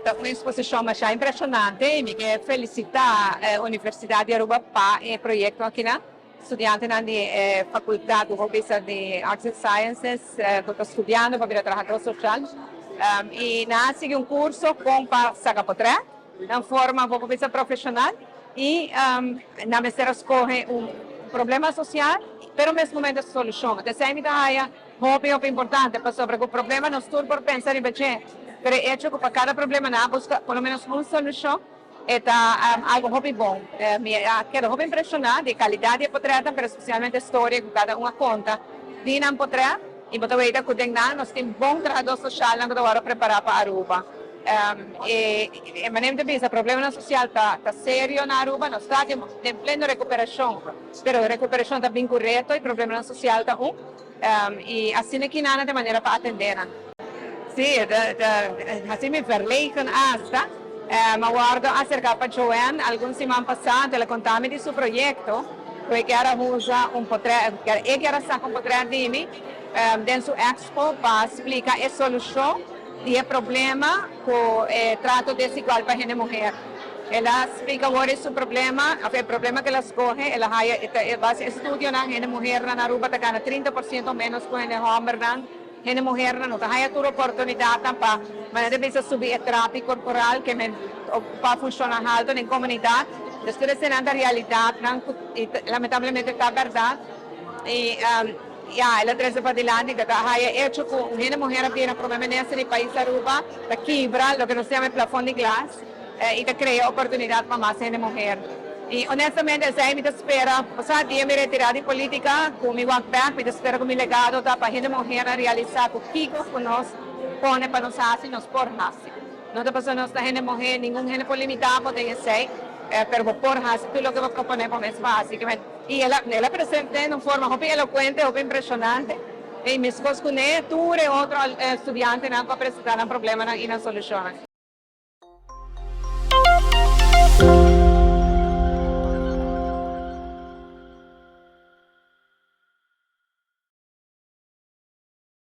Ta un eksposishon masha impreshonante i mi ke felisitá Universidat di Aruba pa e proyekto akinan. Studiantenan di e fakultat ku bisa di Arts and Sciences ku ta studiando pa bira trahadó sosial i nan a sigui un kurso kon pa saka potrèt den forma bo por bisa profeshonal i nan mester a skohe un problema sosial pero mes momento solushon. Esei mi ta haya hopi hopi importante pasobra ku problema nos tur por pensa riba dje pero e echo ku pa kada problema nan a buska por lo menos un solushon. E ta algo hopi bon. Mi a keda hopi impreshoná di e kalidat di e potretnan, pero spesialmente e storia ku kada un a konta di nan potret. I bo ta weta ku den nan nos tin bon trahadó soshalnan ku ta wòrdu prepará pa Aruba. E e manera mi ta bisa, problemanan sosial ta ta serio na Aruba. Nos ta den pleno rekuperashon, pero rekuperashon ta bin ku reto i problemanan sosial ta un. I asina kinan ta e manera pa atendé nan. Sí, ta hasi mi verlegen asta. Mi a wòrdu aserká pa Joanne algun siman pasá, anto el a konta mi di su proyekto ku e kier a usa un potrèt, e kier a saka un potrèt di mi den su expo pa splika e solushon di e problema ku e trato desigual pa hende muher. El a splika awor e su problema, of e problema ku el a skohe, el a haya e base estudionan, hende muhernan na Aruba ta gana 30% menos ku hende hòmbernan. Hende muhernan no ta haya tur oportunidatnan pa manera di bisa subi e trapi korporal ke men pa funshona haltu den komunidat. Dus tur esenan ta realidatnan ku lamentablemente ta bèrdat. I ya, el a trese padilanti ku ta haya echo ku un hende muher a bira prome minister di pais Aruba ta kibra loke nos yama e plafon di glas i ta krea oportunidat pa mas hende muher. I honestamente esei mi ta spera, pasá dia mi retirá di politica ku mi wak bek, mi ta spera ku mi legado ta pa hende muhernan realisá ku kiko ku nos pone pa nos hasi, nos por hasi. No ta pasobra nos ta hende muher, ningun hende por limitá bo den esei, pero bo por hasi tur loke bo proponé bo mes pa hasi. I el a el a present'é den un forma hopi elokuente, hopi impreshonante, i meskos kuné tur e otro studiantenan ku a presentá nan problemanan i nan solushonnan.